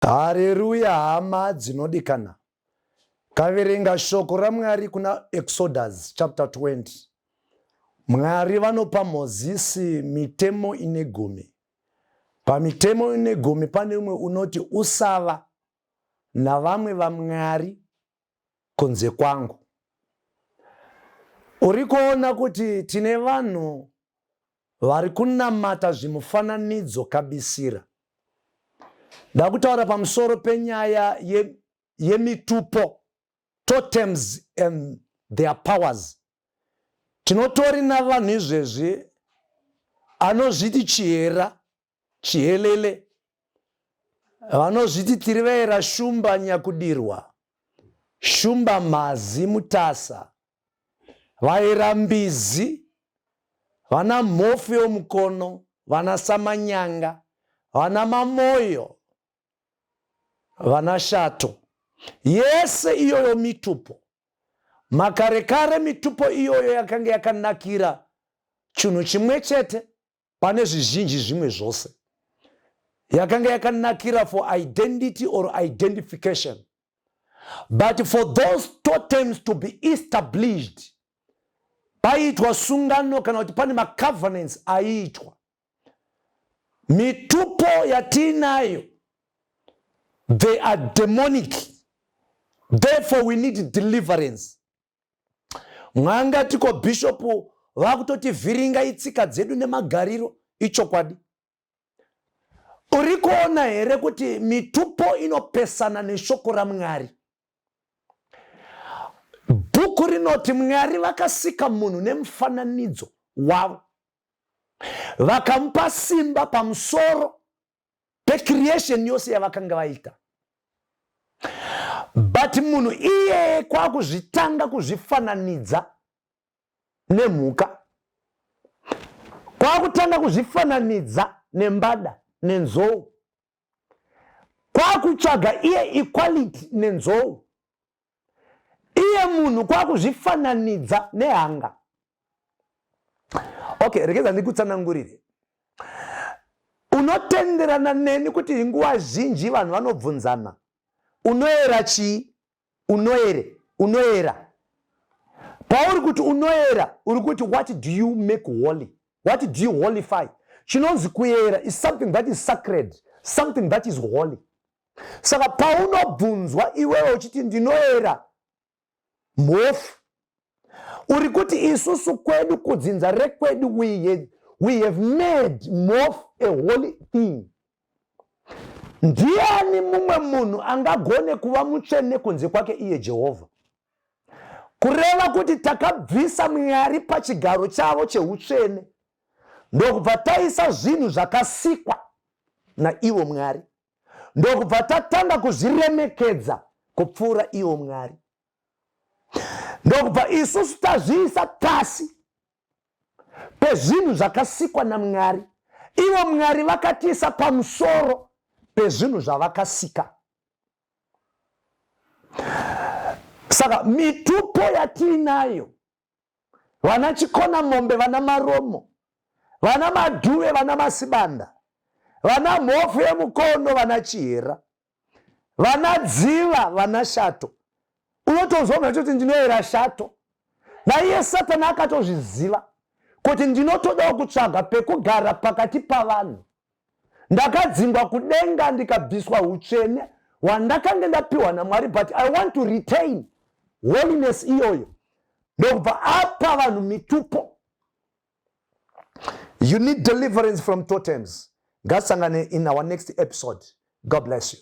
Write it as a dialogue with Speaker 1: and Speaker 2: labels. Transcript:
Speaker 1: Hareruya hama dzinodikana. Kaverenga shoko raMwari kuna Exodus chapter 20. Mwari vanopa Mozisi mitemo ine gumi. Pamitemo ine gumi pane umwe unoti usava navamwe vamwari kunze kwangu. Uri kuona kuti tine vanhu vari kunamata zvimufananidzo kabisira. Ndakutaura pamusoro penyaya yemitupo ye totems and their powers. Tinotori navanhu izvezvi anozviti chihera chihelele vanozviti tiri vaera shumba nyakudirwa shumba mhazi mutasa vaera mbizi vana mhofu yomukono vana samanyanga vana mamoyo vana shato yese iyoyo mitupo makarekare mitupo iyoyo yakanga yakanakira chinhu chimwe chete pane zvizhinji zvimwe zvose yakanga yakanakira for identity or identification but for those totems to be established paiitwa sungano kana kuti pane macovenants aiitwa mitupo yatiinayo they are demonic therefore we need deliverance Mwanga tiko bishop vakutotivhiringa itsika dzedu nemagariro ichokwadi. Uri kuona here kuti mitupo inopesana neshoko raMwari? Bhuku rinoti Mwari vakasika munhu nemufananidzo wavo vakamupa simba pamusoro pecreation yose yavakanga vaita but munhu iyeye kwakuzvitanga kuzvifananidza nemhuka kwakutanga kuzvifananidza nembada nenzou kwakutsvaga iye equality nenzou iye munhu kwakuzvifananidza nehanga okay regedza ndikutsanangurire unotenderana neni kuti nguva zhinji vanhu vanobvunzana unoera chii unoere unoera pauri kuti unoera uri kuti what do you make holy what do you holify chinonzi kuera is something that is sacred something that is holy saka paunobvunzwa iwewe uchiti ndinoera mhofu uri kuti isusu kwedu kudzinza rekwedu we have, we have made mhofu a holy thing ndiani mumwe munhu angagone kuva mutsvene kunze kwake iye jehovha kureva kuti takabvisa mwari pachigaro chavo cheutsvene ndokubva taisa zvinhu zvakasikwa naivo mwari ndokubva tatanga kuzviremekedza kupfuura iwo mwari ndokubva isusu tazviisa pasi pezvinhu zvakasikwa namwari ivo mwari vakatiisa pamusoro pezvinhu zvavakasika saka mitupo yatiinayo vana chikona mombe vana maromo vana madhuve vana masibanda vana mhofu yemukono vana chihera vana dziva vana shato unotonzwa munhu achiti ndinoera shato naiye satani akatozviziva kuti ndinotodawo kutsvaga pekugara pakati pavanhu ndakadzingwa kudenga ndikabviswa utsvene hwandakange ndapiwa namwari but i want to retain holiness iyoyo ndokubva apa vanhu mitupo you need deliverance from totems ngasangane in our next episode god bless you.